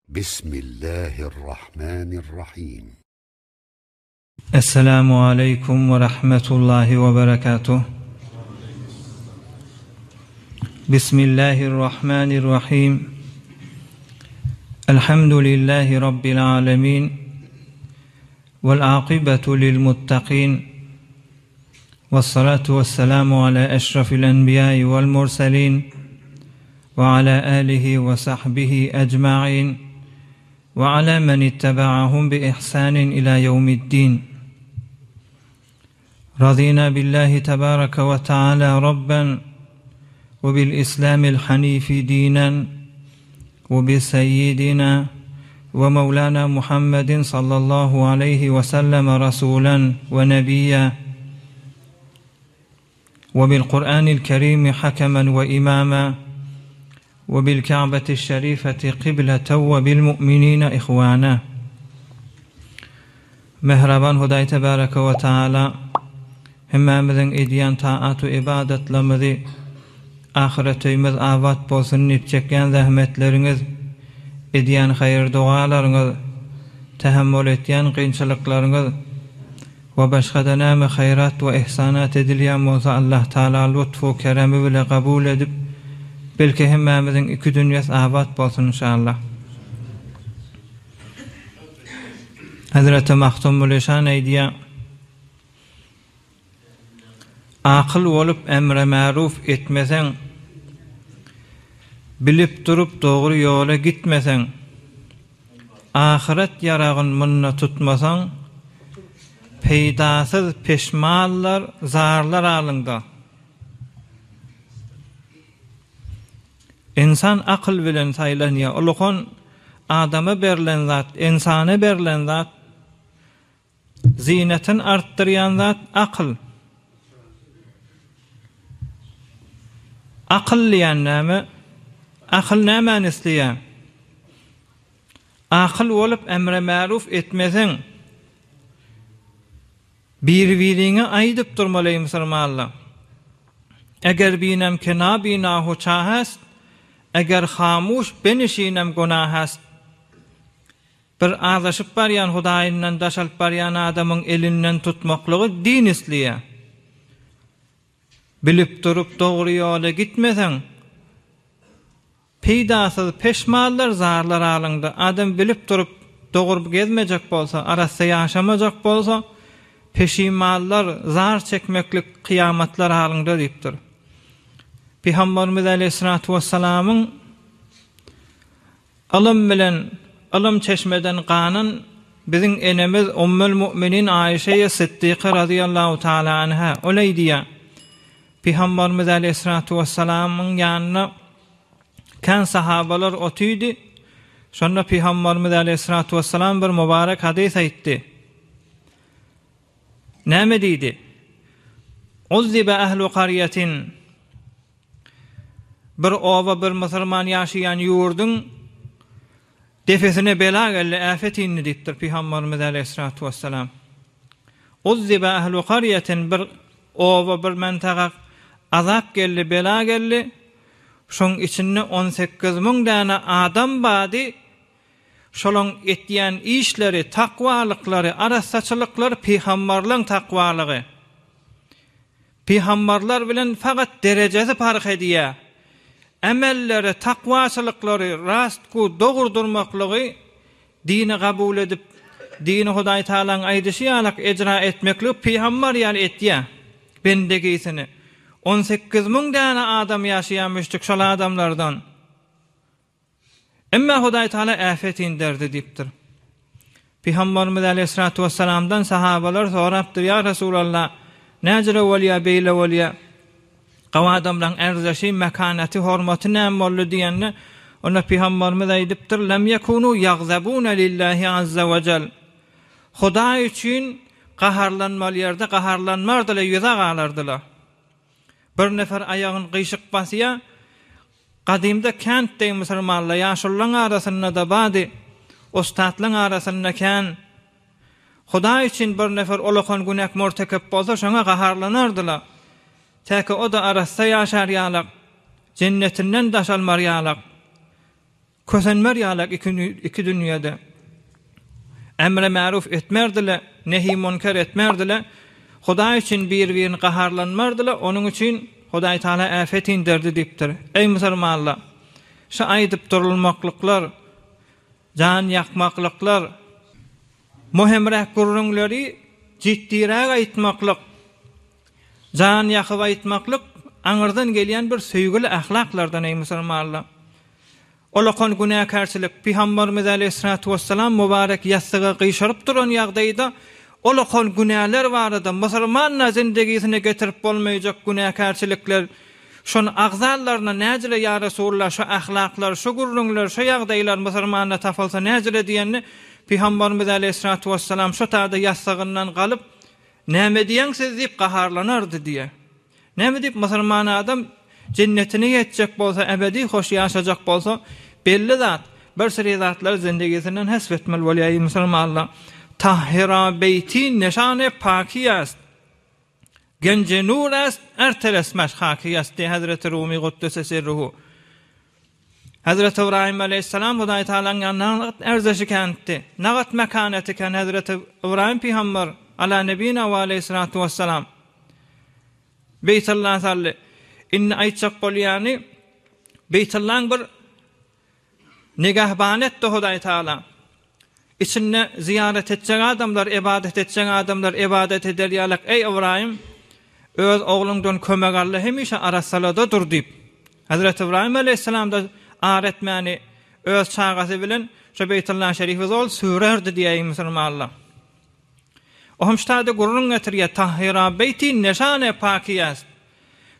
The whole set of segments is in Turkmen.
Bismillahirrahmanirrahim. Esselamu aleýkum we rahmetullahi we berekatuh. Bismillahirrahmanirrahim. Elhamdülillahi Rabbil alemin. Vel akibetu lil muttaqin. Vessalatu vesselamu ala eşrafil enbiyai vel murselin. Ve ala alihi ve sahbihi ecma'in. Ve ala men ittebaahum bi ihsanin ila yevmiddin. Razina billahi tebaraka ve teala Rabben ve bil İslamil hanifi dinen ve bi seyyidina ve mevlana Muhammedin sallallahu aleyhi ve sellem rasulen ve nebiyya ve bil Kur'anil Kerim hakemen ve imama ve bil Ka'beti şerifeti kıbleten ve bil mu'minine ihwana. Mähriban Hudaý Tebareke we Taala hemmämiziň edýän taat we ybadatlarymyzy ahyret öýümiz abat bolsun diýip çekýän zähmetleriňiz, edýän haýyr-dogalaryňyz, tähemmül etýän kynçylyklaryňyz we başga-da näme haýrat we ihsanat edilýän bolsa Allah Taala lutf-u keremi bile kabul edip, belki hemmämiziň iki dünýesi abat bolsun inşallah. Hezreti Magtymguly şan aýdýar, Akyl bolup emre-märuf etmeseň, Bilip durup dogry ýola gitmeseň, Ahyret ýaragyn munda tutmasaň, Peýdasyz peşmallar zarlar alyňda. Ynsan akyl bilen saýlanýar. Ulukan adama berlen zat, ynsana berlen zat, zynatyny artdyrýan zat akyl. Akyl diýen näme? Akyl nämäni isleýär? Akyl bolup emre-märuf etmeseň, Bir-biriňe aýdyp durmaly eý musulmanlar! Eger binem ki nabina hu çahest, eger hamuş benişinem gunahest. Bir azaşyp barýan Hudaýyndan daş alyp barýan adamyň elinden tutmaklygy din isleýär. Bilip durup dogry ýola gitmeseň, Peýdasyz peşmallar zarlar alyndy. Adam bilip durup dogry gezmejek bolsa, arassa ýaşamajak bolsa, peşimallar zar çekmeklik kyýamatlar alynda diýipdir. Pygamberimiz aleýhissalatu wessalamyň ylym bilen ylym çeşmeden ganan biziň enemiz Ummul Mu'minin Aişeýe Siddyka razyýallahu taala anha ol aýdýar, Pygamberimiz aleýhissalatu wessalamyň ýanynda kän sahabalar otydy. Şonda Pygamberimiz aleýhissalatu wessalam bir mübarek hadys aýtdy. Näme diýdi? Uzziba ahlu qaryatin Bir oba bir musulman ýaşaýan ýurduň Depesine bela geldi, äfet indi diýipdir Pygamberimiz aleýhissalatu wessalam. Uzziba ahlu qaryatin bir oba, bir mentaga azap geldi, bela geldi. Şoň içinde 18 müň däne adam bardy. Şolaň etýän işleri, takwalyklary, arassaçylyklary pygamberleň takwalygy. Pygamberler bilen fakat derejesi parh edýär. Emelleri, takwaçylyklary, rastgu, dogry durmaklygy dini gabul edip, dini Hudaý Tagalaň aýdyşy ýalak ejra etmekligi pygamber ýaly etýär bendegisini. 18 müň däne adam ýaşaýar müşrik şol adamlardan. Emma Hudaý Tagala äfet inderdi diýipdir. Pygamberimiz aleýhissalatu wessalamdan sahabalar sorapdyr, Ýa Resulallah, näjire bolýar, beýle bolýar? Gawy adamlaryň ärzeşi, mekanaty, hormaty näme boldy diýende, onda Pygamberimiz aýdypdyr, Lem ýekunu ýagzabuna lillahi azza we jel. Hudaý üçin gaharlanmaly ýerde gaharlanmardylar, ýüze galardylar. Bir nefer aýagyny gyşyk basýar, Gadymda kent deý musulmanlar ýaşululaň arasynda-da bardy, ussatlaň arasynda kän. Hudaý üçin bir nefer ulakan günäk murtekep bolsa şoňa gaharlanardylar. Täki o-da arassa ýaşar ýalak, jennetinden daş almar ýalak. Kösenmer ýalak iki dünýede. Emre märuf etmerdile, nehi munker etmerdile, Hudaý üçin bir-birini gaharlanmardyle, onuň üçin Hudaý Taala äfet inderdi diýipdir. Eý musulmanlar! Şu aýdyp durulmaklyklar, jan ýakmaklyklar, möhümräk gürrüňleri jitdiräk aýtmaklyk, jan ýakyp aýtmaklyk aňyrdan gelýän bir söýgüli ahlaklardan eý musulmanlar! Olakan günäkärçilik, Pygamberimiz aleýhissalatu wessalam mübarek ýassyga gyşaryp duran ýagdaýda olakan günäler barada musulman-da zindegisine getirip bolmaýjak günäkärçilikler şony agzanlaryna näjile ýa Resulallah şu ahlaklar, şu gürrüňler, şu ýagdaýlar musulmanda tapylsa näjile diýende Pygamberimiz aleýhissalatu wessalam şo taýda ýassygyndan galyp näme diýeň siz diýip gaharlanardy diýýär. Näme diýip musulman adam jennetine ýetjek bolsa, ebedi hoş ýaşajak bolsa, belli zat, bir süri zatlary zindigisinden hesp etmeli bolýar eý musulmanlar. Tahyra beýti neşane paki ast. Genji nur ast, er telesmeş haki ast diýýär Hezreti Rumi Guddese sirruhu. Hezreti Ybraýym aleýhissalam Hudaý Tagalaň ýanynda nagat erzeşi känitdi. Nagat mekaneti kän Hezreti Ybraýym pygamber, ala nebina we aleýhissalatu wessalam. Beýtulla saldy. Indi aýtjak bolýany, Beýtullaň bir nigahbany etdi Hudaý Tagala. Içinde zyýarat etjek adamlar, ybadat etjek adamlar ybadat eder ýalak, Eý, Ybraýym, öz ogluňdan kömek al-da, hemişe arassalada dur diýip. Hezreti Ybraýym aleýhissalam-da ar etmäni öz çagasy bilen şo Beýtulla şerifi zol sürerdi diýäýiň musulmanlar. O hem şu taýda gürrüň getirýär, Tahyra beýti neşane paki est.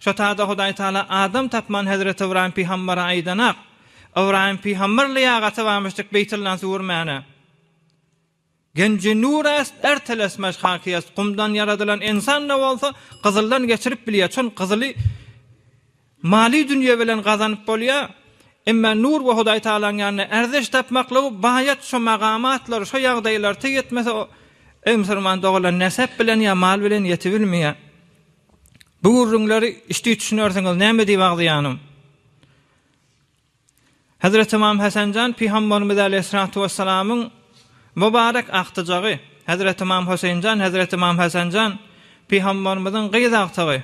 Şo taýda Hudaý Taala adam tapman Hezreti Ybraýym pygambere aýdanak. Ybraýym pygamber lyýagaty barmyşdyk Beýtullany süwürmäne. Genji nur est, er telesmeş haki est. Gumdan ýaradylan ynsan-da bolsa gyzyldan geçirip bilýär. Çün gyzyly Maly dünýe bilen gazanyp bolýar, emma nur we Hudaý Tagalaň ýanynda ärzeş tapmaklygy baýat şo magamatlar, şo ýagdaýlar te ýetmese eý musulman doganlar nesep bilen ýa mal bilen ýetibilmeýär. Bu gürrüňleri içdi düşünersiňiz näme diýip agzaýanym. Hezreti Ymam Hesen jan Pygamberimiz aleýhissalatu wessalamyň mübarek agtyjagy, Hezreti Ymam Hüseýin jan, Hezreti Ymam Hesen jan Pygamberimiziň gyz agtygy.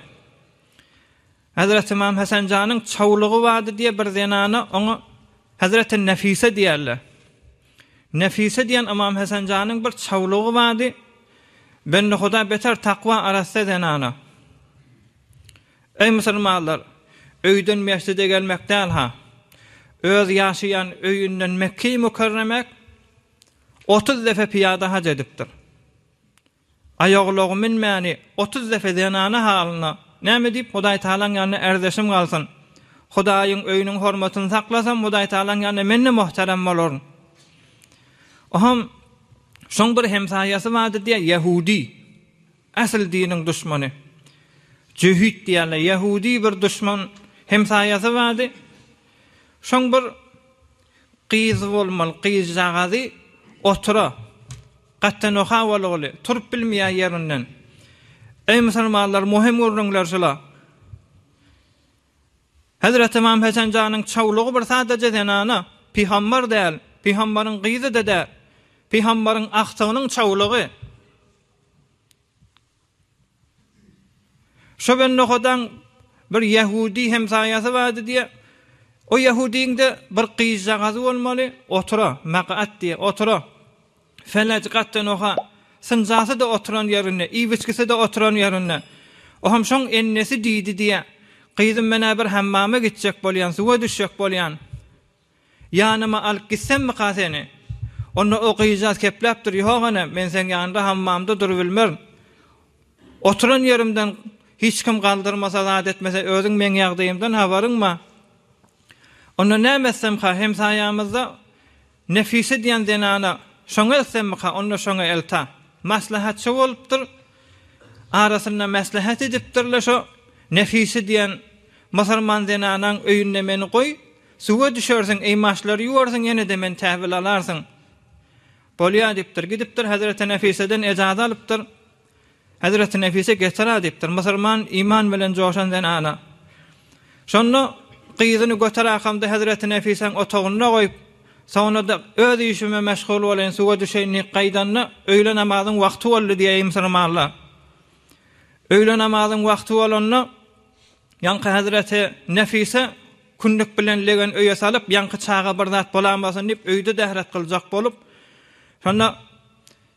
Hezreti Ymam Hesen janyň çawlygy bardy diýe bir zenana oňa Hezreti Nefise diýerler. Nefise diýen Ymam Hesen janyň bir çawlygy bardy. Bende Huda beter takwa arassa zenana. Eý musulmanlar! Öýden mesjide gelmek däl-ha, öz ýaşaýan öýünden Mekgeýi Mükerremek 30 depe pyýada haj edipdir. Aýagulagy münmäni 30 depe zenana halyna, näme diýip, Hudaý Tagalaň ýanynda ärdeşim galsyn. Hudaýyň öýüniň hormatyny saklasam, Hudaý Tagalaň ýanynda men-de muhterem bolaryn. Oham şoň bir hemsaýasy bardy diýýär, ýehudi. Asyl diniň duşmany. Jöhit diýýärler. Ýehudi bir duşman hemsaýasy bardy. Şoň bir gyzy bolmaly, gyzjagazy otura. Gatdan oha bolguly, turup bilmeýär ýerinden. Eý musulmanlar, muhim gürrüňler şula. Hezreti Ymam Hesen janyň çawlugy bir sadaja zenana, pygamber däl, pygambaryň gyzy-da däl, pygambaryň agtygynyň çawlugy. Şo bendehodaň bir ýehudi hemsaýasy bardy diýýär. O ýehudiň-de bir gyzjagazy bolmaly, otura, magat diýýär, otura. Felaj gatdan oha. Synjasy-da oturan ýerinde, iýip-içgisi-de oturan ýerinde. Ohem şoň ennesi diýdi diýýär. Gyzym men-ä bir hammama gitjek bolýan, suwa düşjek bolýan. Ýanyma alyp gitsemmika seni? Onda o gyzjagaz kepläpdir, Ýok ene, men seň ýanyňda hammamda durubilmerin. Oturan ýerimden hiç kim galdyrmasa, zat etmese, özüň meň ýagdaýymdan habaryň bar. Onda näme etsemka, hemsaýamyzda Nefise diýen zenana şoňa eltsemmika, onda şoňa elta. Maslahatçy bolupdyr. Arasynda mäslehet edipdirler şo Nefise diýen musulman zenanaň öýünde meni goý, Suwa düşersiň, eýmaşlary ýuwarsyň, ýene-de meni täwil alarsyň. Bolýa diýipdir. Gidipdir, Hezreti Nefiseden ejaza alypdyr. Hezreti Nefise getir-ä diýipdir. Musulman iman bilen joşan zenana. Şonda gyzyny göter akamda Hezreti Nefisäň otagynda goýup. Soňra-da öz işime meşgul bolaýyn, suwa düşeýin diýip gaýdanda, öýle namazyň wagty boldy diýeýin musulmanlar. Öýle namazyň wagty bolanda, ýaňky hezreti Nefise kündük bilen legen öýe salyp, ýaňky çaga bir zat bolamasyn diýip, öýde dähret kyljak bolup, şonda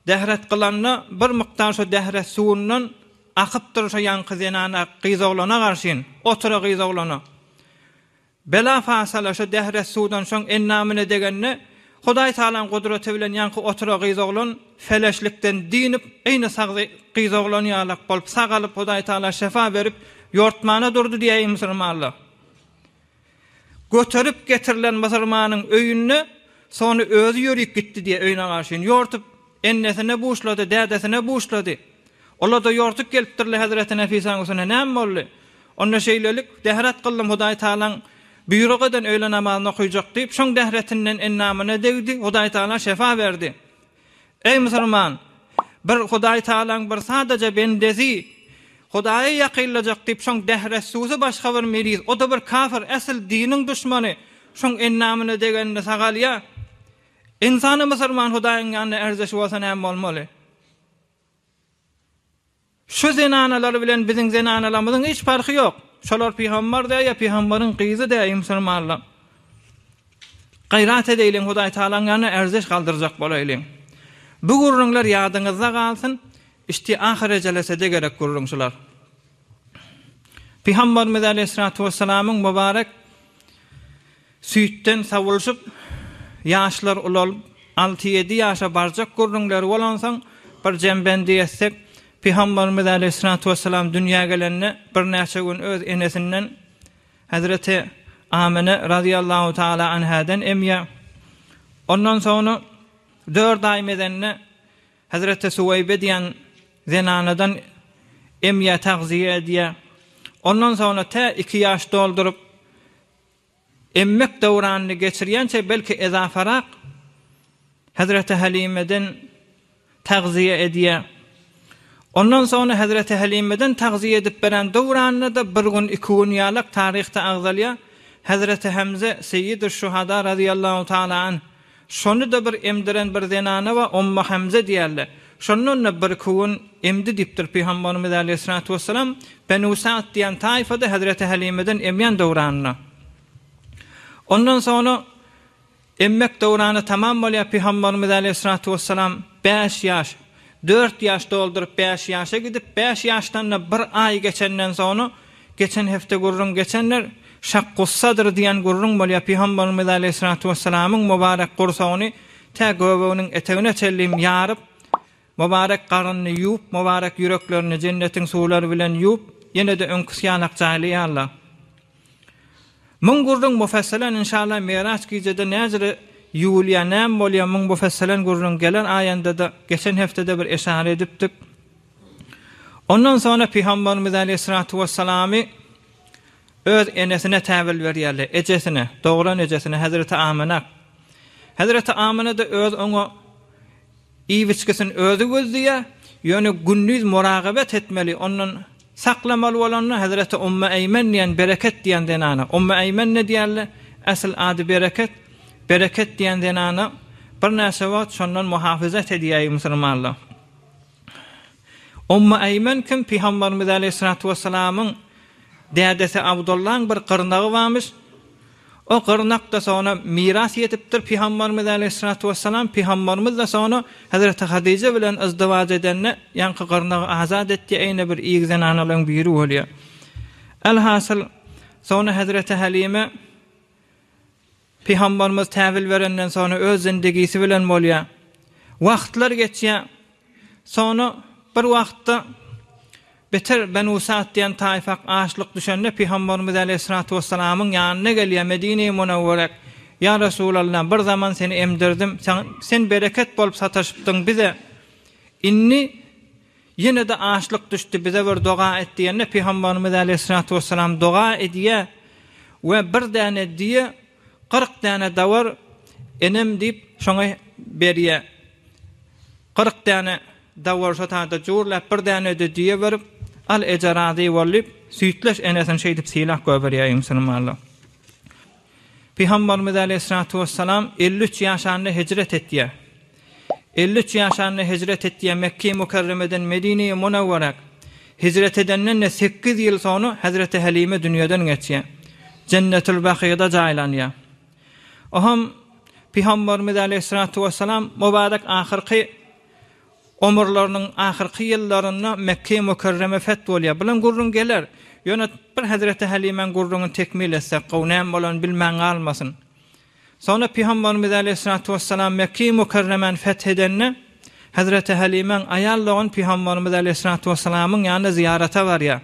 dähret kylanda bir mukdar şo dähret suwundan akypdyr şo ýaňky zenana, gyz oglana garşyn, otura gyz oglana. Bela fasala şo dähret suwdan şoň ennamyna degende, Hudaý Tagalaň gudraty bilen ýaňky otura gyz oglan feleşlikden dynyp, eýni sag gyz oglan ýalak bolup sagalyp Hudaý Tagala şefa berip, ýortmana durdy diýäýiň musulmanlar. Göterip getirilen musulmanyň öýünde sony özi ýörüp gitdi diýä öýüne garşyn ýortup Ennesine buşlady, dädesine buşlady. Olar-da ýortup gelipdirler hezreti Nefisäň üstüne, Näme boldy? Onda şeýlelik, dähret kyldym, Hudaý Tagalaň buýruk eden öýle namazyny okyjak diýip, şoň dähretinden endamyna degdi, Hudaý Tagala şefa berdi. Eý, musulman! Bir Hudaý Tagalaň bir sadaja bendesi Hudaýa ýakynlajak diýip, şoň dähretsuzy başga bir meriz, o-da bir kafir, äsl diniň duşmany, şoň endamyna degende sagalýar. Ynsana musulman Hudaýyň ýanynda erzeşi bolsa näme bolmaly? Şu zenanalar bilen biziň zenanalarymyzyň hiç parhy ýok. Şolar pygambar däl ýa pygambaryň gyzy däl eý musulmanlar. Gaýrat edeýliň Hudaý Tagalaň ýanynda erzeş galdyrjak bolaýlyň. Bu gürrüňler ýadyňyzda galsyn, işdi ahyry jelesede gerek gürrüň şular. Pygambarymyz aleýhissalatu wessalamyň mübarek Süýtden sawulyşyp, ýaşlar ulalyp, alty-ýedi ýaşa barjak gürrüňleri bolansoň, bir jembendi etsek, Pygamberimiz aleýhissalatu wessalam dünýä gelende birnäçe gün öz enesinden, Hezreti Amine razyýallahu taala anhadan emýär. Ondan soňra dört aý mezende Hezreti Suweýbe diýen zenanadan emýär, tagzyýe edýär. Ondan soňra tä iki ýaş dolduryp, Emmek döwranyny geçirýänçä belki ezafarak Hezreti Halimeden tagzyýe edýär. Ondan soňra Hezreti Halimeden tagzyýe edip beren döwranyna-da bir gün, iki gün ýalak taryhda agzalýar. Hezreti Hemze Seýýidüş-şuhada razyýallahu taala anh şony-da bir emdiren bir zenana bar, Omma Hemze diýerler. Şondan-da bir-iki gün emdi diýipdir Pygamberimiz aleýhissalatu wessalam, Benu Sa'd diýen taýfada Hezreti Halimeden emýän döwranynda. Ondan soňra emmek döwrany tamam bolýar, Pygamberimiz aleýhissalatu wessalam bäş ýaş, dört ýaş dolduryp bäş ýaşa gidip, bäş ýaşdan-da bir aý geçenden soňra, geçen hepde gürrüň geçendir, Şakkus-sadr diýen gürrüň bolýar, Pygamberimiz aleýhissalatu wessalamyň mübarek gursagyny tä göbeginiň etegine çenli ýaryp, mübarek garynyny ýuwup, mübarek ýüreklerini jennetiň suwlary bilen ýuwup, ýene-de öňküsi ýalak jaýlaýarlar. Muň gürrüň mufesselen inşallah Miraç gijede näjire ýuwulýar, näme bolýar muň mufesselen gürrüň geler aýandada geçen heftede bir eşara edipdik. Ondan soňra Pygamberimiz aleýhissalatu wessalamy öz enesine täwil berýärler, ejesine, dogran ejesine Hezreti Amyna. Hezreti Amyna-da öz oňa iýip-içgisini özi gözleýär, ýöne gündiz muragabet etmeli, ondan saklamaly bolanda Hezreti Ummu Eýmen diýen Bereket diýen zenana, Ummu Eýmen ne diýerler, äsl ady Bereket, Bereket diýen zenana birnäçe wagt şondan muhafazat edýär musulmanlar. Ummu Eýmen kim? Pygamberimiz aleýhissalatu wessalamyň dädesi Abdullaň bir gyrnagy barmyş. O gyrnak-da soňra miras ýetipdir Pygamberimiz aleýhissalatu wessalam. Pygamberimiz-de soňra Hezreti Hadyja bilen yzdywaç edende ýaňky gyrnagy azat etýär, eýne bir ig zenanalaryň biri bolýar. Elhasyl, soňra Hezreti Halime Pygamberimiz täwil berenden soňra öz zindigisi bilen bolýar. Wagtlar geçýär. Soňra bir wagtda beter Benu Sa'd diýen taýfak açlyk düşende Pygamberimiz aleýhissalatu wessalamyň ýanyna gelýär Medine-i Munawwerek. Ýa Resulallah, bir zaman seni emdirdim, sen bereket bolup sataşypdyň bize. Indi Ýene-de açlyk düşdi, bize bir doga et diýende, Pygamberimiz aleýhissalatu wessalam doga edýär we bir däne düýe, 40 däne dawar enem diýip, şoňa berýär. 40 däne dawar şo taýda jurlap, bir däne-de düýe berip, Al eje razy bol diýip, süýtleş enesini şeýdip sylap goýberýär, eý musulmanlar. Pygamberimiz aleýhissalatu wessalam 53 ýaşanda hijret etýär. 53 ýaşanda hijret etýär Mekge Mükerremeden Medine-i Munawwara. Hijret edenden-de sekiz ýyl soňra Hezreti Helime dünýeden geçýär. Jennetül Bakyda jaýlanýar. Oham Pygamberimiz aleýhissalatu wessalam mübarek ahyrky Ömürleriniň ahyrky ýyllarynda Mekge-i Mükerreme feth bolýar. Bilen gürrüň geler. Ýöne bir Hezreti Helimäň gürrüňini tekmil etsek gowy, näme bolanyny bilmän galmasyn. Soňra Pygamberimiz aleýhissalatu wessalam Mekge-i Mükerremäni feth edende, Hezreti Helimäň aýal dogany Pygamberimiz aleýhissalatu wessalamyň ýanyna zyýarata barýar.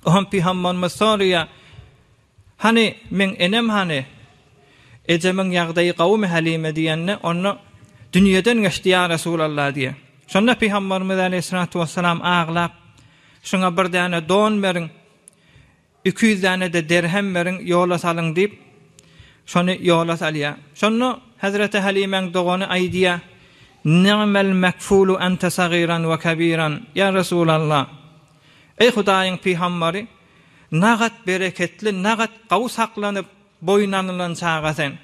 Oňa Pygamberimiz soraýar, Hany, meň enem hany? Ejemiň ýagdaýy gowumy Halime diýende, onda, Dünýeden geçdi ýa Resulallah diýýär. Şonda Pygamberimiz aleýhissalatu wessalam aglap, Şuňa bir däne don beriň, 200 däne-de derhem beriň, ýola salyň diýip, şony ýola salýar. Şonda Hezreti Halimäň dogany aýdýar, Ni'mel mekfulu ente sagyran we kebiran, ýa Resulallah! Eý Hudaýyň pygambary, nagat bereketli, nagat gawy saklanyp, boýun alynan çaga sen.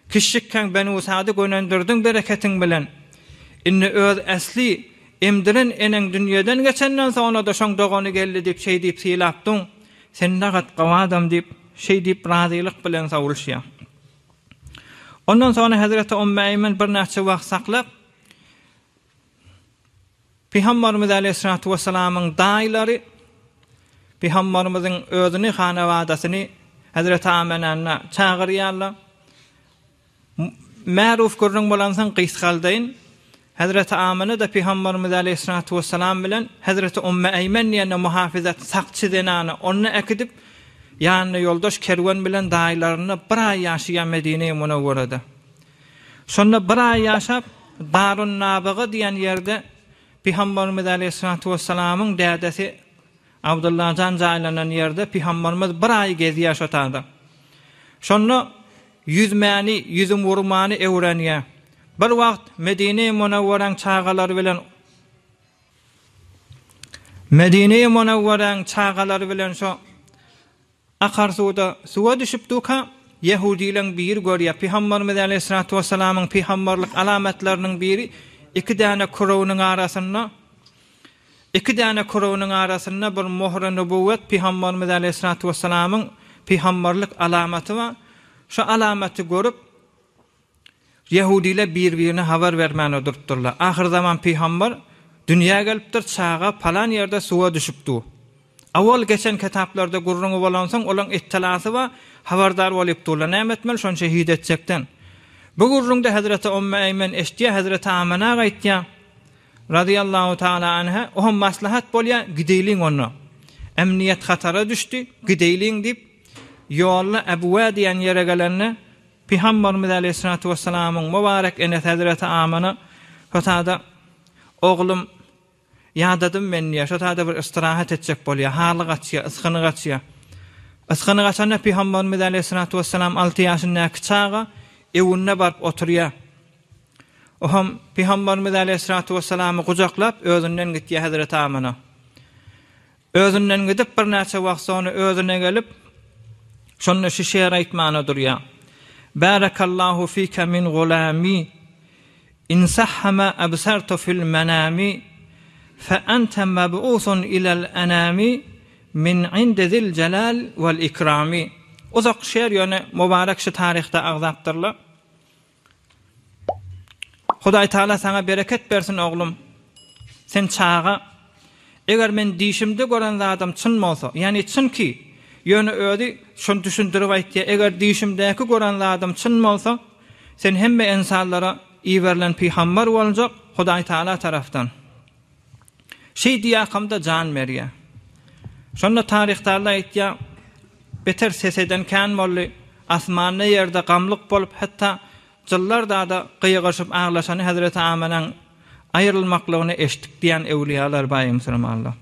Kiçjikkäň Benu Sady gönendirdiň bereketiň bilen. Indi öz äsli, emdiren eneň dünýeden geçenden soňra-da şoň dogany geldi diýip şeý diýip sylapdyň. Sen nagat gawy adam diýip, şeý diýip razylyk bilen sowulyşýar. Ondan soňra Hezreti Umm Eýmen birnäçe wagt saklap, Pygamberimiz aleýhissalatu wessalamyň daýylary Pygamberimiziň özüni, hanabadasyny Hezreti Amenäni çagyrýarlar. Märuf gürrüň bolansoň gysgaldaýyn. Hezreti Amene-de Pygamberimiz aleýhissalatu wessalam bilen Hezreti Umme Eýmen diýende muhafizat sakçy zenany ony äkidip, ýanyna ýoldaş kerwen bilen daýylarynda bir aý ýaşaýar Medine-i Munawwarada. Şonda bir aý ýaşap, Darun-Nabyga diýen ýerde Pygamberimiz aleýhissalatu wessalamyň dädesi Abdylla jan jaýlanan ýerde Pygamberimiz bir aý gezýär şo taýda. Şonda ýüzmäni, ýüzüm urmany öwrenýär. Bir wagt Medine-i Munawwaraň çagalary bilen Medine-i Munawwaraň çagalary bilen şo Akar suwda suwa düşüp duka, ýehudileň biri görýär, Pygamberimiz aleýhissalatu wessalamyň pygamberlik alamatlarynyň biri iki däne kurownyň arasynda iki däne kurownyň arasynda bir mohre nubuwwet Pygamberimiz aleýhissalatu wessalamyň pygamberlik alamaty bar. Şu alamaty görüp, Ýehudiler bir-birine habar bermän oturypdyrlar. Ahyrzaman pygamber dünýä gelipdir, çaga palan ýerde suwa düşüp dur. Owal geçen kitaplarda gürrüňi bolansoň, olaň ittilasy bar, habardar bolyp durlar. Näme etmeli, şony şehit etjekden. Bu gürrüňde hezreti Umme Eýmen eşidýär, hezreti Amena gaýtýar. Razyýallahu taala anha, oňa maslahat bolýar, gideýliň onda. Emniýet hatara düşdi, gideýliň diýip, ýolda Äbwä diýen ýere gelende, Pygamberimiz aleýhissalatu wessalamyň mübarek enesi hezreti Amyna şo tada Oglum, ýadadym men diýýär, şo tada bir istirahat etjek bolýar, haly gaçýar, ysgyny gaçýar. Ysgyny gaçanda Pygamberimiz aleýhissalatu wessalam alty ýaşyndaky çaga öwünde baryp oturýar. Ohem Pygamberimiz aleýhissalatu wessalamy gujaklap özünden gitýär hezreti Amyna. Özünden gidip birnäçe wagt soňra özüne gelip, şonda şu şeýer aýtmana durýar. Bärekallahu fike min gulami, in sahha ma absartu fil menami, fe ente meb'usun ilel enami, min indi zil jelal vel ikrami. Uzak şeýer ýöne mubarek şu taryhda agzapdyrlar. Hudaý Taala saňa bereket bersin oglum. Sen çaga. Eger men dişimde gören zadym çyn bolsa, ýagny çyn ki, ýöne özi şony düşündirip aýtýar, eger dişimdäki gören zadym çyn bolsa, sen hemme ynsanlara iberilen pygamber boljak Hudaý Taala tarapdan. Şeý diýýärkamda jan berýär. Şonda taryhdarlar aýtýar, Beter ses eden kän boldy. Asmanda ýerde gamlyk bolup, hatda jyllar dada gygyryşyp aglaşany Hezreti Amanaň aýrylmaklygyny eşitdik diýen öwlüýalar bar musulmanlar.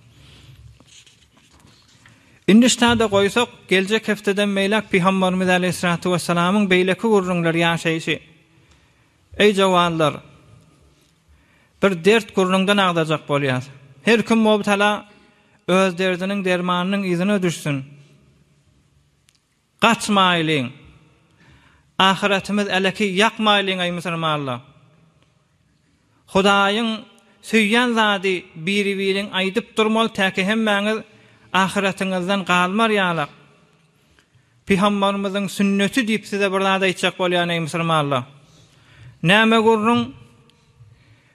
Indi ştada goýsak, geljek hepdeden beýläk Pygamberimiz aleýhissalatu wessalamyň beýleki gürrüňleri ýaşaýşy. Eý jowanlar! Bir dert gürrüňden agzajak bolýas. Her kim mobtala öz derdiniň dermanynyň yzyna düşsün. Gaçmaýlyň. Ahyretimiz äleki ýakmaýlyň eý musulmanlar. Hudaýyň söýýän zady biri-biriň aýdyp durmaly täki hemmäňiz ahyretiňizden galmar ýalak. Pygambarymyzyň sünneti diýip size bir zat aýtjak bolýan eý musulmanlar. Näme gürrüň?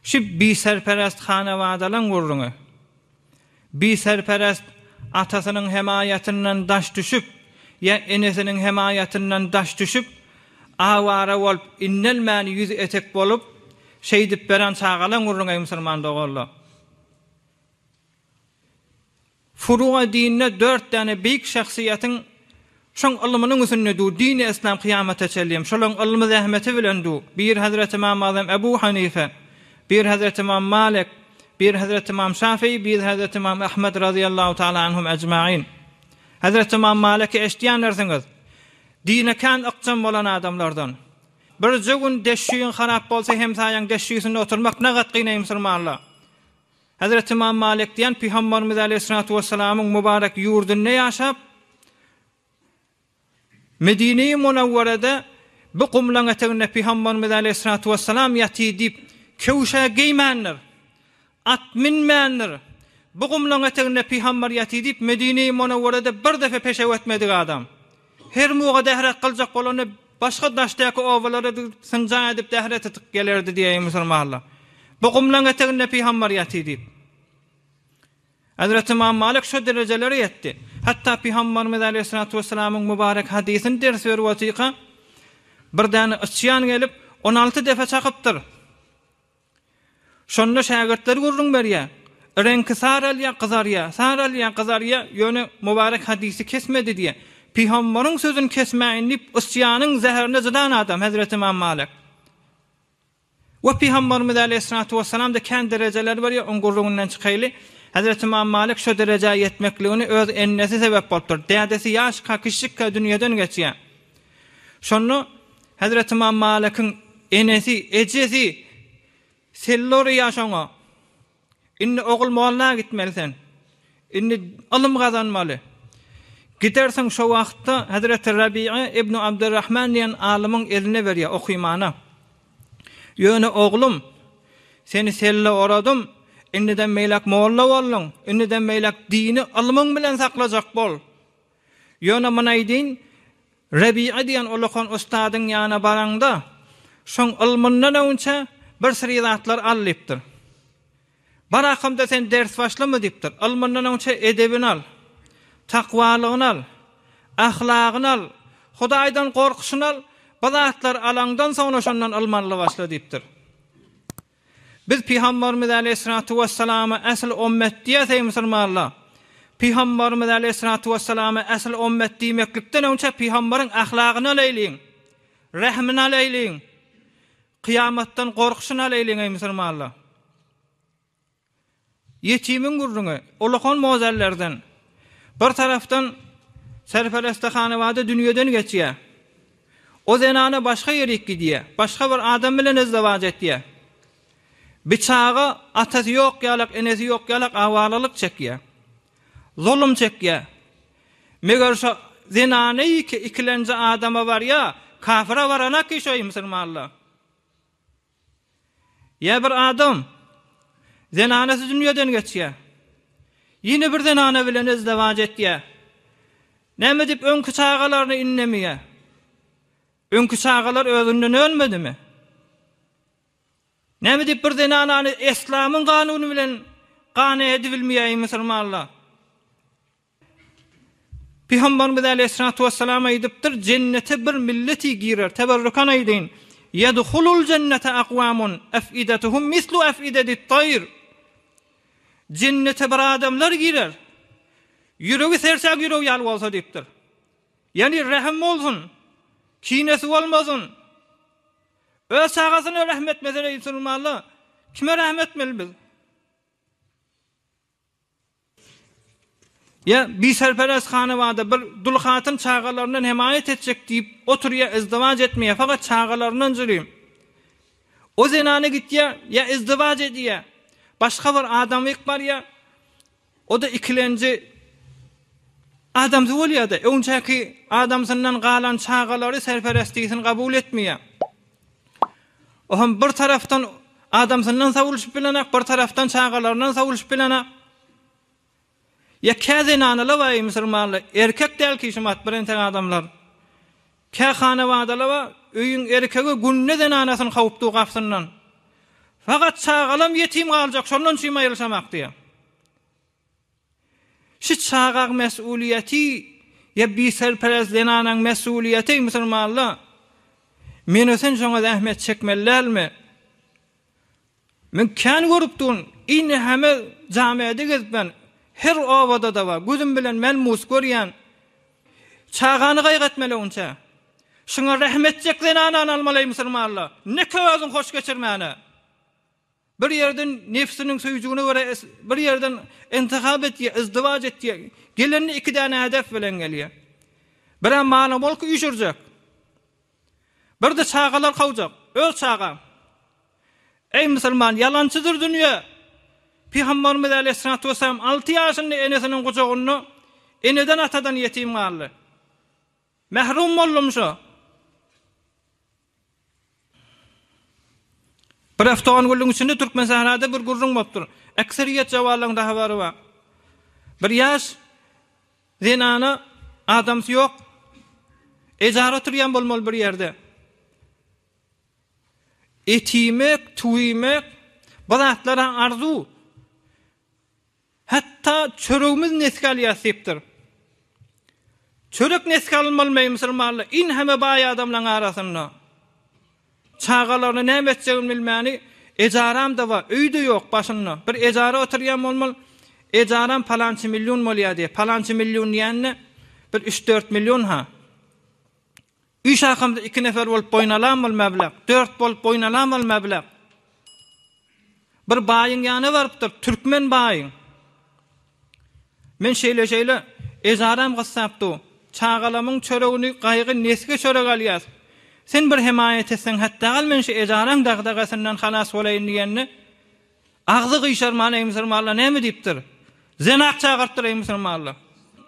Şu biserperest hanabadalaň gürrüňi. Biserperest atasynyň hemaýatyndan daş düşüp, ýa enesiniň hemaýatyndan daş düşüp, awara bolup, innelmän ýüzi etek bolup, şeýdip beren çagalaň gürrüňi eý musulman doganlar. Furuga dinde dört däne beýik şahsyýetiň şoň ylmynyň üstünde dur, dini yslam kyýamata çenliem şolaň ylmy zähmeti bilen dur. Biri Hazreti Ymam Azam Ebu Hanife, biri Hazreti Ymam Malik, biri Hazreti Ymam Şafii, biri Hazreti Ymam Ahmed razyýallahu taala anhum ejmain. Hazreti Ymam Maliki eşidýändirsiňiz. Dine kän ykjam bolan adamlardan. Birje gün deşşüýiň harap bolsa hemsaýaň deşşüýsinde oturmak nagat kyn eý musulmanlar. Hezreti Ymam Malik diýen Pygamberimiz aleýhissalatu wessalamyň mübarek ýurdunda ýaşap, Medine-i Munawwerede bu gumlaň eteginde Pygamberimiz aleýhissalatu wessalam ýatyr diýip, köwşe geýmändir, at münmändir. Bu gumlaň eteginde Pygamber ýatyr diýip, Medine-i Munawwerede bir depe peşew etmedik adam. Her muga dähret kyljak bolanda başga daşdaky obalara gidip synja edip dähret etip gelerdi diýeýin musulmanlar. Bu gumlaň eteginde pygamber ýatyr diýip. Hezreti Ymam Malik şo derejelere ýetdi. Hatda Pygamberimiz aleýhissalatu wessalamyň mübarek hadysyny ders berip otyrka bir däne yçýan gelip 16 depe çakypdyr. Şonda şägirtleri gürrüň berýär. Reňki saralýar, gyzarýar, saralýar, gyzarýar, ýöne mübarek hadysy kesmedi diýýär. Pygambaryň sözüni kesmäýin diýip, ysýanyň zäherine jydan adam, hezreti Ymam Malik. We Pygambarymyz aleýhissalatu wessalam-da kän derejeleri berýär, oň gürrüňinden çykaýly. Hezreti Ymam Malik şo derejä ýetmekligine öz ennesi sebäp bolupdyr. Dädesi ýaşka, kiçijikkä dünýeden geçýär. Şonda Hezreti Ymam Malikiň enesi, ejesi selle urýar şoňa. Indi ogul molla gitmeli sen. Indi ylym gazanmaly. Gidersiň şo wagtda Hezreti Rabi'a ibn Abdurrahman diýen alymyň eline berýär okymana. Ýöne oglum, seni selle oradym, indiden beýläk molla bolduň, indiden beýläk dini ylmyň bilen saklajak bol. Ýöne muny aýdyn, Rebi'a diýen ulakan ustadyň ýanyna baraňda, şoň ylmyndan öňçe bir syry zatlar al diýipdir. Bar akamda sen ders başlama diýipdir. Ylmyndan öňçe edebini al, takwalygyny al, ahlagyny al, Hudaýdan gorkuşyny al, bu zatlary alaňdan soňra şondan ylm alyp başla diýipdir. Biz Pygambarymyz aleýhissalatu wessalama äsl ommet diýýäs eý musulmanlar. Pygambarymyz aleýhissalatu wessalama äsl ommet diýmeklikden öňçe pygambaryň ahlagyny alaýlyň. Rehmini alaýlyň. Kyýamatdan gorkuşyny alaýlyň eý musulmanlar. Ýetimiň gürrüňi, ulakan mozellerden. Bir tarapdan serpereste hanabada dünýeden geçýär. O zenana başga ýerik gidýär. Başga bir adam bilen izdiwaç etýär. Bir çaga atasy ýok ýalak, enesi ýok ýalak awaralyk çekýär. Zulum çekýär. Meger şo zenany ikilenji adama barýar, kafyra baranak şo musulmanlar. Ýa bir adam zenanasy dünýeden geçýär. Ýene bir zenana bilen izdiwaç etýär. Näme diýip öňki çagalaryny indemeýär? Öňki çagalar özünden ölmedimi? Näme diýip bir zenanany Eslamyň kanuny bilen gana edibilmeýär musulmanlar? Pygamberimiz aleýhissalatu wessalam aýdypdyr, Jennete bir milleti girer, teberrukan aýdyn, Ýedhulul jennete akwamun ef'idetuhum mislu ef'idedit taýr. Jennete bir adamlar girer, ýüregi serçäň ýüregi ýaly bolsa diýipdir. Ýagny rehim bolsun, kinesi bolmasyn. Öz çagasyna rehim etmese eý musulmanlar, kime rehim etmeli biz? Ýa biserperest hanabada bir dul hatyn çagalaryndan hemaýat etjek diýip oturýa izdiwaç etmeýä fakat çagalaryndan jürim. O zenana gitýä ýa izdiwaç edýä başga bir adamyk barýa o-da ikilenji. Adamsy bolýar-da, öňçäki adamsyndan galan çagalary serperestligisini kabul etmeýär. O hem bir tarapdan adamsyndan sowulyşyp bilenak, bir tarapdan çagalaryndan sowulyşyp bilenak. Ýa kä zenanalar bar eý musulmanlar, erkek däl ki şumat bir entek adamlar. Kä hanabadalar bar, öýüň erkegi günde zenanasyny kowup dur gapysyndan. Fakat çagalam ýetim galjak, şondan üçin aýrylyşamak diýýär. Şu çagaň mesulyýeti ýa biserperest zenanaň mesulyýeti eý musulmanlar. Men sen şoňa zähmet çekmeli dälmi? Men kän görüp durun, ine heme jamiada gezip men, her obada-da bar, gözüm bilen melmus görýän. Çagany gaýgy etmeli onça. Şuňa rähm etjek zenanany almaly eý musulmanlar. Neke özüň hoş geçirmäne. Bir ýerden nefsiniň söýjügine görä bir ýerden intihap etýär, izdiwaç etýär. Gelende iki däne hedef bilen gelýär. Birem maly-mulky üýşürjek. Birde çagalar kowjak, öz çagaň. Eý musulman, ýalançydyr dünýe! Pygamberimiz aleýhissalatu wessalam alty ýaşynda enesiniň gujagynda eneden-atadan ýetim galdy. Mährum boldum şo. Bir hepde-on günlügiň içinde Türkmensährada bir gürrüň bolupdyr. Ekseriýet jowanlaryň-da habary bar. Bir ýaş Zenana adamsy ýok. Ejara oturýan bolmaly bir ýerde. Et iýmek, tüwi iýmek, bu zatlara arzuw. Hatda çöregimiz nesge alýas diýipdir. Çörek nesge alynmalymy musulmanlar? Iň heme baý adamlaryň arasynda. Çagalaryny näme etjegini bilmäni, ejaram-da bar, öý-de ýok başynda. Bir ejara oturýan bolmaly, ejaram palança million bolýar diýýär. Palança million diýende, bir üç-dört million-ha. Üç akamda iki nefer bolup boýun alan bol mäbläk, dört bolup boýun alan bol mäbläk. Bir baýyň ýanyna barypdyr, türkmen baýyň. Men şeýle-şeýle, ejaram gyssap dur. Çagalamyň çöregini gaýgy nesge çörek alýas. Sen bir hemaýat etseň hetdagal men şu ejaraň dagdagasyndan halas bolaýyn diýende, agzy gyşarman eý musulmanlar näme diýipdir? Zenak çagyrypdyr eý musulmanlar.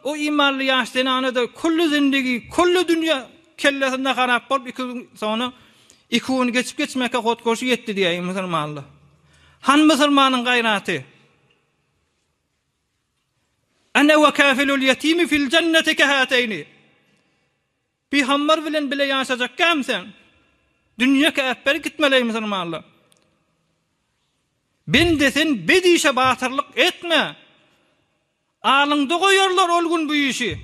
O imanly ýaş zenana-da külli zindigi, külli dünýe kellesinde harap bolup iki gün soňra iki gün geçip geçmäkä hotgoşy ýetdi diýýär eý musulmanlar. Hany musulmanyň gaýraty? Ene we kafilul ýetimi fil jenneti kehateýni. Pygamber bilen bile ýaşajakkäm sen? Dünýe äpber gitmeleý musulmanlar. Bende sen bet işe batyrlyk etme. Alyňda goýarlar ol gün bu işi.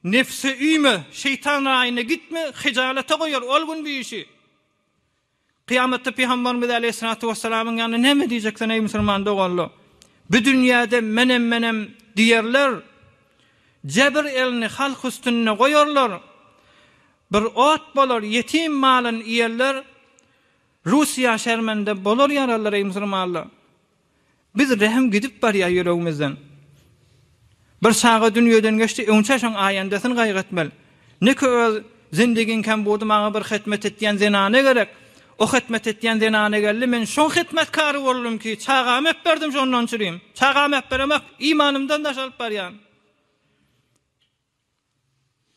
Nefse üýme, şeýtan raýyna gitme, hijalete goýar ol gün bu işi. Kyýamatda Pygamberimiz aleýhissalatu wessalamyň ýanynda näme diýjek sen eý musulman doganlar? Bu dünýäde menem-menem diýerler. Jebir elini halk üstünde goýarlar. Bir ot bolar, ýetim malyny iýerler. Russiýa şermende bolar ýararlar eý musulmanlar. Biz rehim gidip barýar ýüregimizden. Bir çaga dünýeden geçdi, öňçä şoň aýandasyny gaýgy etmeli. Ne ki öz zindigiň kembudy maňa bir hetmet etýän zenana gerek. O hetmet etýän zenana geldi, men şoň hetmetkary boldum ki, çagamy äpberdim şondan çürim. Çagamy äpberemok, imanymdan daş alyp barýan.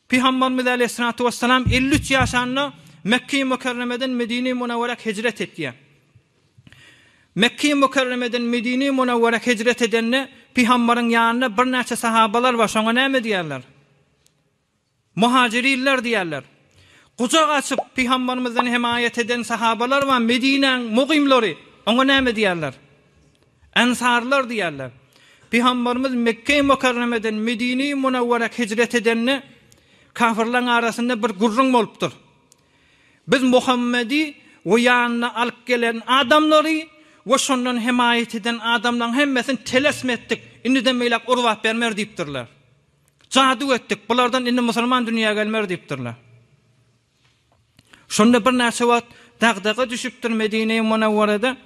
Pygamberimiz aleýhissalatu wessalam 53 ýaşanda Mekge-i Mükerremeden Medine-i Munawwara hijret etýär. Mekge-i Mükerremeden Medine-i Munawwara hijret edende Pygamberiň ýanynda birnäçe sahabalar bar, şoňa näme diýýärler? Muhajirinler diýýärler. Gujak açyp Pygamberimizden hemaýat eden sahabalar bar, Medinäň mugymlary, oňa näme diýýärler? Ensarlar diýýärler. Pygamberimiz Mekge-i Mükerremeden Medine-i Munawwara hijret edende, kafirlaryň arasynda bir gürrüň bolupdyr. Biz Muhammedi we ýanyna alyp gelen adamlary we şondan hemaýat eden adamlaryň hemmesini telesm etdik, indiden beýläk urbap bermer diýipdirler. Jadu etdik, bulardan indi musulman dünýä gelmer diýipdirler. Şonda birnäçe wagt dagdaga düşüpdir Medine-i Munawwarada.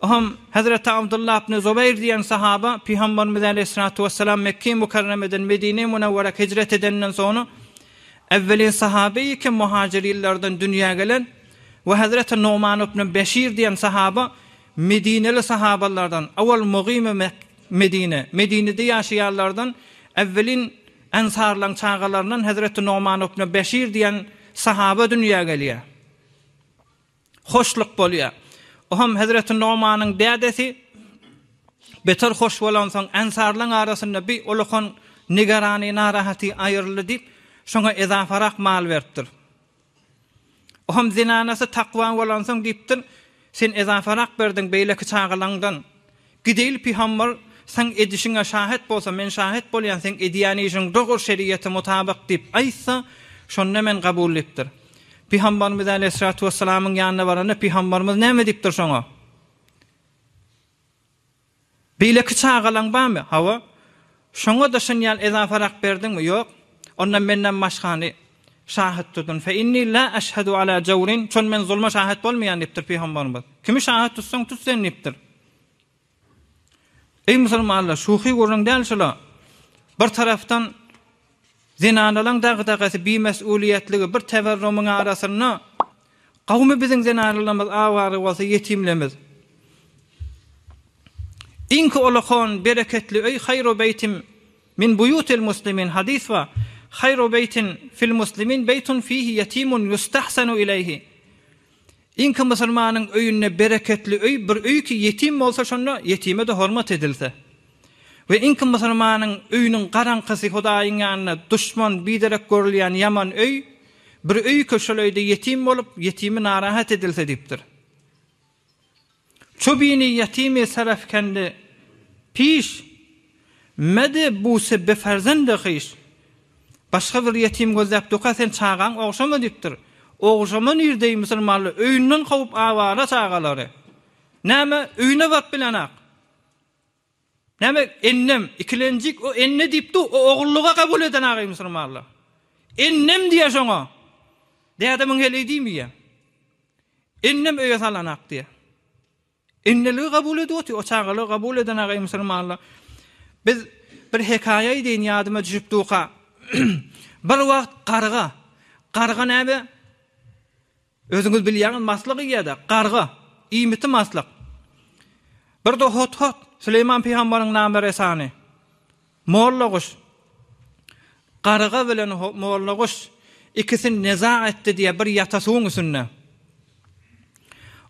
Ohm Hezreti Abdullah ibn Zubeýr diýen sahaba Pygamberimiz aleýhissalatu wessalam Mekge-i Mükerremeden Medine-i Munawwara hijret edenden soňra äwwelin sahabeýi ki muhajirinlerden dünýä gelen we Hezreti Numan ibn Beşir diýen sahaba Medineli sahabalardan, awal mugymy Medine, Medinede ýaşaýanlardan äwwelin. Ensarlaryň çagalaryndan Hezreti Numan ibn Beşir diýen sahaba dünýä gelýär. Hoşluk bolýar. Ohem Hezreti Numanyň dädesi beter hoş bolansoň, ensarlaryň arasynda bi ulakan nigerany, narahaty aýryldy diýip, şoňa ezaparak mal beripdir. Ohem zenanasy takwa bolansoň diýipdir, Sen ezaparak berdiň beýleki çagalaňdan. Gideýli pygamber saň edişiňe şahet bolsa, men şahet bolýan seň edýän işiň dogry şeriýete mutabyk diýip aýtsa, şonda men kabul diýipdir. Pygamberimiz aleýhissalatu wessalamyň ýanyna baranda pygamberimiz näme diýipdir şoňa? Beýleki çagalaň barmy? Hawa. Şoňa-da şun ýaly ezaparak berdiňmi? Ýok. Onda menden başgany şahyt tutun. Fe inni la eşhedü ala jawrin, çün men zulma şahyt bolmaýan diýipdir pygamberimiz. Kimi şahyt tutsaň tut sen diýipdir. Eý musulmanlar, şuhy gürrüň däl şula. Bir tarapdan zenanalaň dagdagasy, bimes'uliýetligi bir teberrumyň arasynda gawmy biziň zenanalarymyz awara bolsa ýetimlemiz. Iňki ulakan bereketli öý haýru beýtim min buýutil muslimin hadys bar. Haýru beýtin fil muslimin beýtun fihi ýetimun ýustahsanu ileýhi. Iňki musulmanyň öýünde bereketli öý bir öý ki ýetim bolsa şonda ýetime-de hormat edilse. We iňki musulmanyň öýüniň garaňkysy Hudaýyň ýanynda duşman biderek görülýän ýaman öý bir öý ki şol öýde ýetim bolup ýetimi narahat edilse diýipdir. Çobini ýetimi serefkendi piş, Mede buse be ferzendi hyş. Başga bir ýetim gözläp doka sen çagaň ogşama diýipdir. Ogşama nirdeý musulmanlar öýünden kowup awara çagalary. Näme öýüne baryp bilenak. Näme ennem ikilenjik o enne diýip dur o ogullyga kabul eden agaý musulmanlar. Ennem diýýär şoňa. Dädemiň heleý diýmeýär. Ennem öýe salanak diýýär. Enneligi kabul edip otyr, o çagalygy kabul eden agaý musulmanlar. Biz bir hekaýa aýdaýyn ýadyma düşüp durka. Bir wagt garga, garga näme? Özüňiz bilýäňiz maslyk iýýär-de, garga, iýmiti maslyk. Bir-de hot-hot, Süleýman pygambaryň name-resany. Mollaguş. Garga bilen Mollaguş ikisi neza etdi diýýär bir ýata suwuň üstünde.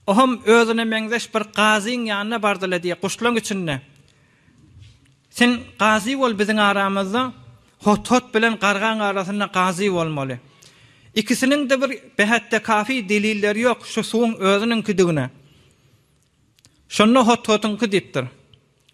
Oham özüne meňzeş bir gazyň ýanyna bardylar diýýär guşlaň içinde. Sen gazy bol biziň aramyzda, hot-hot bilen gargaň arasynda gazy bolmaly. Ikisiniň-de bir behetde kafi delilleri ýok şu suwuň özüniňkidigine. Şonda hot-hotyňky diýipdir.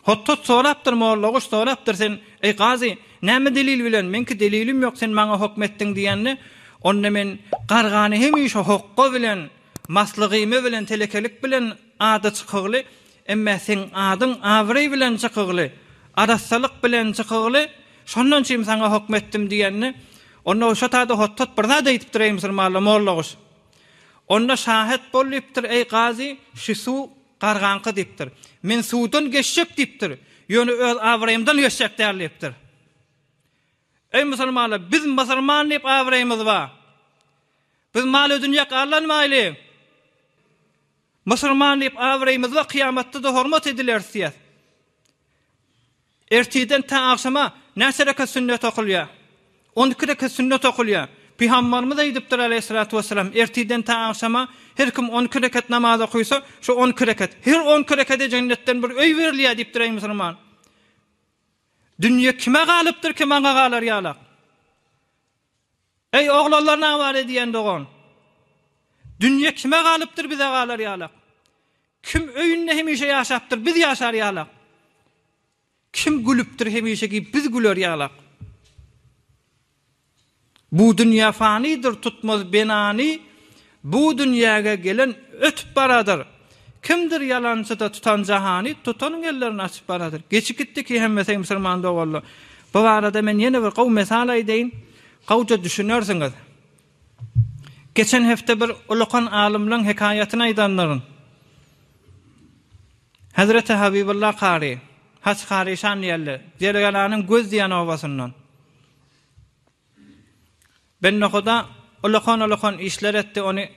Hot-hot sorapdyr, Mollaguş sorapdyr, sen, eý gazy, näme delil bilen, meňki delilim ýok, sen maňa hokm etdiň diýende, onda men gargany hemişe hokga bilen, maslygymy bilen, telekelik bilen ady çykygly, emme seň adyň abraý bilen çykygly, arassalyk bilen çykygly, şondan üçin saňa hokm etdim diýende, onda şo taýda hot-hot bir zat aýdypdyr, eý musulmanlar, Mollaguş. Onda şahet bol diýipdir, eý gazy, şi suw gargaňky diýipdir. Men suwdan geçjek diýipdir, ýöne öz abraýymdan geçjek däl diýipdir. Eý musulmanlar, biz musulman diýip abraýymyz bar. Biz mal-u-dünýä aldanmaýly. Musulman diýip abraýymyz bar, kyýamatda-da hormat edileris diýýär. Ertirden tä agşama näçe rekat sünnet okulýar? 12 rekat sünnet okulýar. Pygambarymyz aýdypdyr aleýhissalatu wessalam, ertirden tä agşama her kim 12 rekat namaz okysa, şu 12 rekat, her 12 rekede jennetden bir öý berilýär diýipdir eý musulman. Dünýe kime galypdyr ki maňa galar ýalak? Eý oglanlar nabar edýän dogan. Dünýe kime galypdyr bize galar ýalak? Kim öýünde hemişe ýaşapdyr biz ýaşar ýalak? Kim gülüpdir hemişe ki biz güler ýalak? Bu dünýe fanydyr tutmaz benany, Bu dünýäge gelen ötüp baradyr. Kimdir ýalançyda tutan jahany, Tutanyň ellerini açyp baradyr. Geçip gitdi ki hemmesi musulman doganlar. Bu barada men ýene bir gowy mysal aýdaýyn, gowja düşünersiňiz. Geçen hepde bir ulakan alymlaň hekaýatyny aýdandyryn. Hezreti Habibulla Kary, Haç Karyşan diýerler, Jergalanyň Göz diýen obasyndan. Bendehuda ulakan-ulakan işler etdi, ony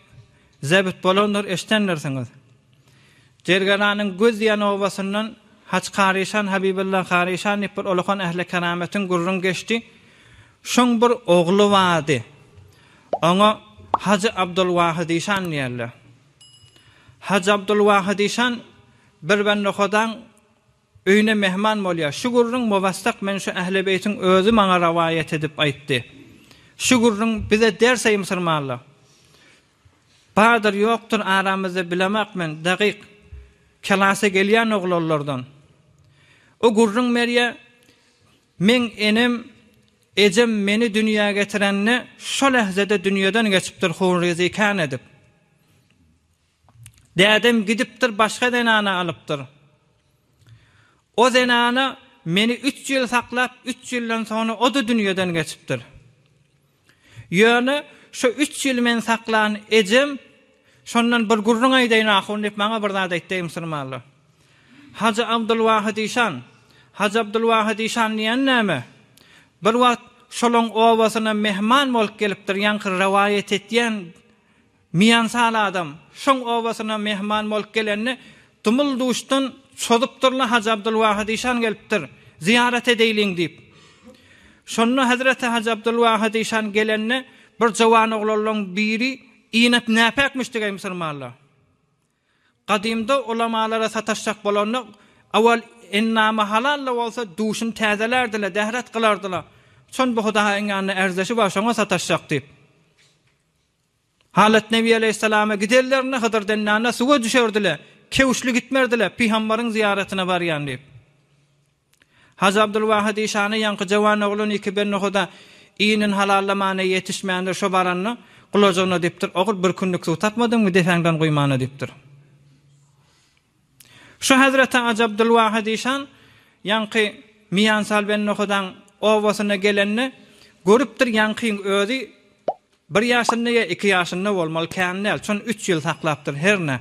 zebit bolandyr, eşdendirsiňiz. Jergalanyň Göz diýen obasyndan Haç Karyşan, Habibulla Karyşan diýip bir ulakan ähli kerametiň gürrüň geçdi. Şoň bir ogly bardy. Oňa Hajy Abdulwahyt işan diýerler. Hajy Abdulwahyt işan bir bendehudaň öýüne mehman bolýar. Şu gürrüň muwassak men şu ähli beýtiň özi maňa rawaýat edip aýtdy. Şu gürrüň bize ders eý musurmanlar. Bardyr ýokdur aramyzda bilemak men dagyk kelasa gelýän oglanlardan. O gürrüň berýär Meň enem, ejem meni dünýä getirende şo lähzede dünýeden geçipdir hunrizi kän edip. Dädem gidipdir başga zenana alypdyr. O zenana meni üç ýyl saklap üç ýyldan soňra o-da dünýeden geçipdir. Ýöne şo üç ýyl meni saklan ejem şondan bir gürrüň aýdaýyn ahun diýip maňa bir zat aýtdy eý musulmanlar. Hajy Abdulwahyt işan, Hajy Abdulwahyt işan diýen näme? Bir wagt şolaň obasyna mehman bolup gelipdir ýaňky rowaýat etýän Miýansal adam şoň obasyna mehman bolup gelende, dumul-duşdan çozupdyrlar, Hajy Abdulwahyt işan gelipdir, zyýarat edeýliň diýip. Şonda hezreti Hajy Abdulwahyt işan gelende, bir jowan oglanlaryň biri inep näpäkmiş digeý musulmanlar. Gadymda ulamalara sataşjak bolanda, owal endamy halal-da bolsa, duşuny täzelärdiler, dähret kylardylar. Şon bu Hudaýyň ýanynda ärzeşi bar, şoňa sataşjak diýip. Halat Nebi aleýhissalama gidenlerinde Hydyr dennana suwa düşerdiler, kewşli gitmerdiler, pygambaryň zyýaratyna barýan diýip. Hajy Abdulwahyt işana ýaňky jawan oglan iki bennehuda inin halallamana ýetişmändir, şo baranda gulajygyna diýipdir, Ogul bir günlük suw tapmadyňmy depäňden guýmana diýipdir. Şu hezreti Hajy Abdulwahyt işan ýaňky Miýansal bennehudaň obasyna gelende görüpdir ýaňkyň özi Bir ýaşynda ýa iki ýaşynda bolmaly kän däl, şony üç ýyl saklapdyr hernä.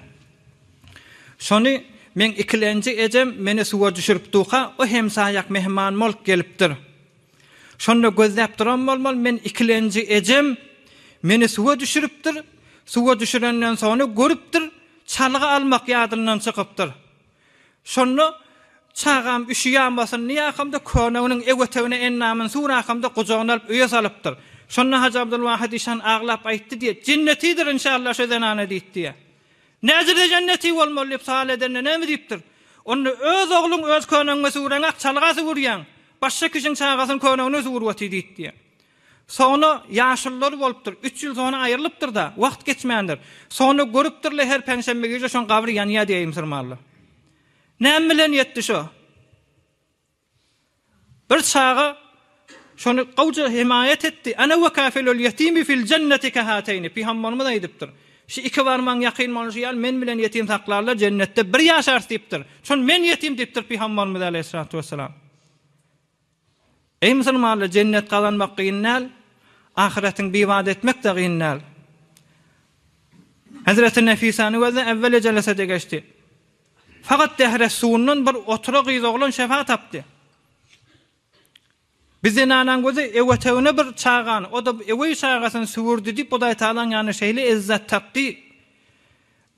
Şony meň ikilenji ejem meni suwa düşürip duka o hemsaýak mehman bolup gelipdir. Şonda gözläp duran bolmaly men ikilenji ejem meni suwa düşüripdir, suwa düşürenden soňra görüpdir çalgy almak ýadyndan çykypdyr. Şonda çagam üşüýänmasyn diýäkamda köýneginiň ewetegine endamyny surakamda gujagyna alyp öýe salypdyr. Şonda Hajy Abdulwahyt işan aglap aýtdy diýýär, Jennetidir inşallah şu zenana diýip diýýär. Näjirde jenneti bolmaly diýip sowal edende näme diýipdir? Onda öz ogluň öz köýnegiňe süwreňak çalga süwürýäň. Başga kişiň çagasyny köýnegine süwürip otyr diýip diýýär. Soňra ýaşulular bolupdyr. Üç ýyl soňra aýrylypdyr-da, wagt geçmändir. Soňra görüpdirler her penşenbe gije şoň gabry ýanýar diýýär musurmanlar. Näme bilen ýetdi şo? Bir çaga şony gowja hemaýat etdi. Ana we kafilul ýetimi fil jenneti kehateýni. Pygamberimiz aýdypdyr. Şu iki barmagyň ýakyn bolşy ýaly men bilen ýetim saklarlar jennetde bir ýaşarys diýipdir. Şony men ýetim diýipdir Pygamberimiz aleýhissalatu wessalam. Eý musulmanlar jennet gazanmak gyn däl, ahyretiň bibat etmek-de gyn däl. Hezreti Nefisany gözle äwweli jelesede geçdi. Fakat dehre suwundan bir otura gyz oglan şefa tapdy. Bir zenanaň gözi ewetegine bir çagany, o-da öweý çagasyny süwürdi diýip Hudaý Tagalaň ýanynda şeýle ezzet tapdy.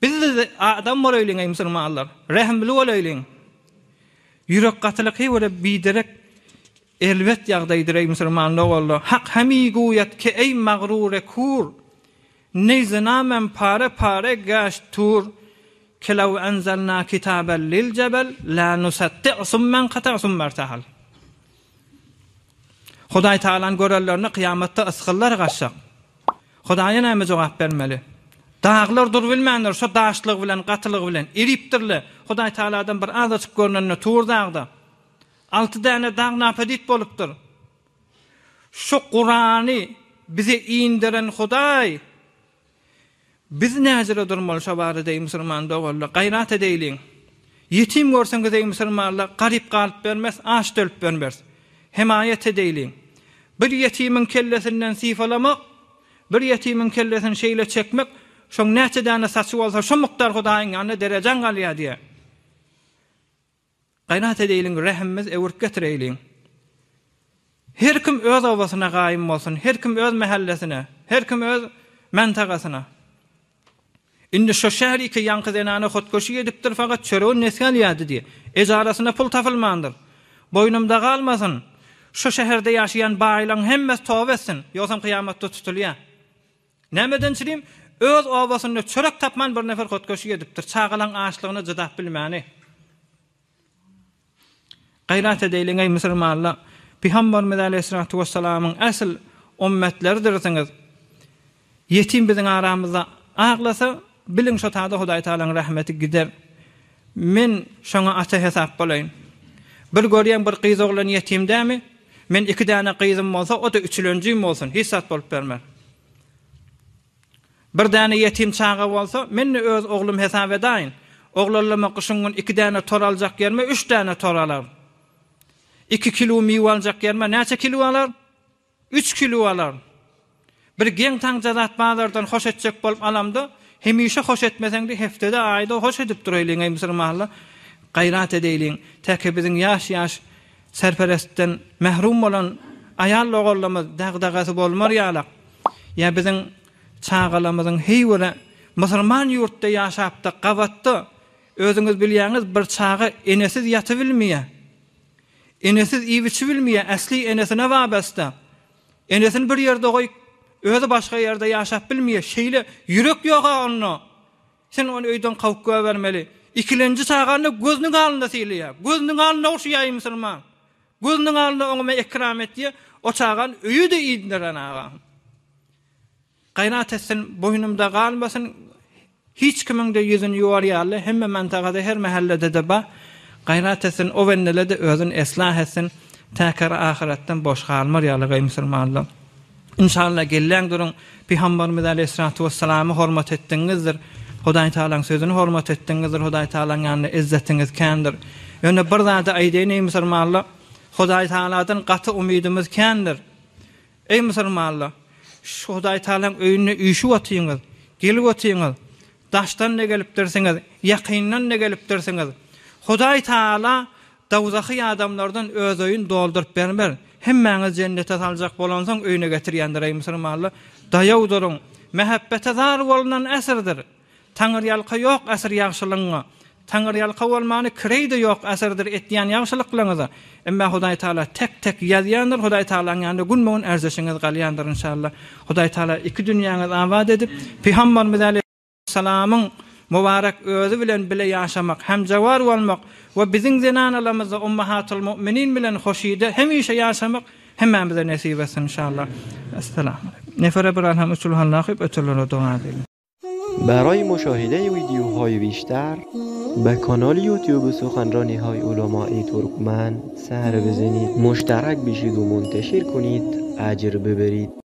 Biz adam bolaýlyň eý musulmanlar, rehimli bolaýlyň. Ýürek gatylyk heý bir biderek erbet ýagdaýdyr eý musulman doganlar. Hak hemi guýat ke eý magrure kur, Neý zynamem pare pare gaşt tur, Ke lew enzelna kitaben lil jebel, La nusaddi summen kata summer tahal. Hudaý Tagalaň görenlerine kyýamatda ysgynlar gaçjak. Hudaýa näme jogap bermeli? Daglar durubilmändir, şo daşlygy bilen, gatylygy bilen, eripdirle. Hudaý Tagaladan bir azajyk görnende Tur dagda alty däne dag napedit bolupdyr. Şo Kurany bize inderen Hudaý Biz näzire durmaly şo barada eý musulman doganlar, gaýrat edeýliň. Ýetim görseňiz eý musulmanlar, garyp galyp bermes, aç dölüp bermeris. Hemaýat edeýliň. Bir ýetimiň kellesinden sypalamak, bir ýetimiň kellesini şeýle çekmek, şoň näçe däne saçy bolsa şo mukdar Hudaýyň ýanynda derejaň galýar diýýär. Gaýrat edeýliň, rehimimiz öwürip getireýliň. Her kim öz obasyna gaýym bolsun, her kim öz mähellesine, her kim öz mäntagasyna. Indi şo şährike ýaňky zenana hotgoşy edipdir, fakat çöregini nesge alýardy diýýär. Ejarasyna pul tapylmandyr. Boýnumda galmasyn. Şu şäherde ýaşaýan baýlaryň hemmesi toba etsin, ýogsam kyýamatda tutulýar. Nämeden çürim? Öz obasynda çörek tapman bir nefer hutkeşlik edipdir, çagalaň açlygyna jydap bilmäni. Gaýrat edeýliň eý musulmanlar! Pygamberimiz aleýhissalatu wessalamyň äsl ummetleridirsiňiz. Ýetim biziň aramyzda aglasa, biliň şo tada Hudaý Tagalaň rahmeti gider. Men şoňa ata hesap bolaýyn. Bir görýäň bir gyz oglan ýetim dämi? Men iki däne gyzym bolsa, o-da üçülenjim bolsun, hiç zat bolup bermez. Bir däne ýetim çaga bolsa, men-de öz oglum hesap edaýyn. Oglanlama gyşyň gün iki däne tor aljak ýerime üç däne tor alar. Iki kilo miwe aljak ýerime näçe kilo alar? Üç kilo alar. Bir geň-taňja zat bazardan hoş etjek bolup alamda, hemişe hoş etmeseň-de hepdede, aýda hoş edip duraýlyň eý musulmanlar. Gaýrat edeýliň, täki biziň ýaş-ýaş serperestden mährum bolan aýal-ogullarymyz dagdagasy bolmar ýalak. Ýa biziň çagalarymyzyň heý göre musulman ýurtda ýaşapda gabatda özüňiz bilýäňiz bir çaga enesiz ýatybilmeýä. Enesiz iýip-içibilmeýä, äsli enesine wabasta. Enesini bir ýerde goýup, özi başga ýerde ýaşap bilmeýä. Şeýle ýürek ýog-a onda. Sen ony öýden kowup goýbermeli. Ikilenji çagany gözüniň alnynda sylaýar. Gözüniň alnynda ogşaýar musulman. Gözüniň alnynda oňa ekram etýär. O çagany öýe-de iýdiren aga. Gaýrat etsin, boýnumda galmasyn, hiç kimiň-de ýüzüni ýuwar ýaly, hemme mantagada, her mähellede-de bar. Gaýrat etsin, o bendele-de özüni eslah etsin, täkar ahyretden boş galmar ýaly gaý musulmanlar. Inşallah gelläň duruň, Pygamberimiz aleýhissalatu wessalamy hormat etdigiňizdir. Hudaý Tagalaň sözüni hormat etdigiňizdir, Hudaý Tagalaň ýanynda izzetiňiz kändir. Ýöne bir zady aýdaýyn eý musulmanlar, Hudaý Tagaladan gaty umydymyz kändir. Eý musulmanlar! Şu Hudaý Tagalaň öýünde üýşüp otyňyz, gelip otyňyz. Daşdan-da gelipdirsiňiz, ýakyndan-da gelipdirsiňiz. Hudaý Tagala dowzahy adamlardan öz öýüni dolduryp bermer. Hemmäňizi jennete saljak bolansoň öýüne getirýändir eý musulmanlar. Daýaw duruň. Mähebbete zar bolunan äsirdir. Taňyrýalka ýok äsir ýagşylygyňa. Taňyrýalka bolmany kireý-de ýok äsirdir etýän ýagşylyklaryňyza. Emma Hudaý Tagala tek-tek ýazýandyr, Hudaý Tagalaň ýanynda gün-be-gün ärzeşiňiz galýandyr inşallah. Hudaý Tagala iki dünýäňizi abat edip, Pygamberimiz aleýhissalamyň mubarek özi bilen bile ýaşamak, hemjawar bolmak we biziň zenanalarymyzda Ummahatul Mu'minin bilen hoşide hemişe ýaşamak hemmämize nesip etsin inşallah. Esselamu aleýkum. Nefere bir alham üç ulhanla okyp ötürlere doga edeliň. برای مشاهده ویدیوهای بیشتر به کانال یوتیوب سخنرانی های علمای ترکمن سر بزنید مشترک بشید و منتشر کنید اجر ببرید.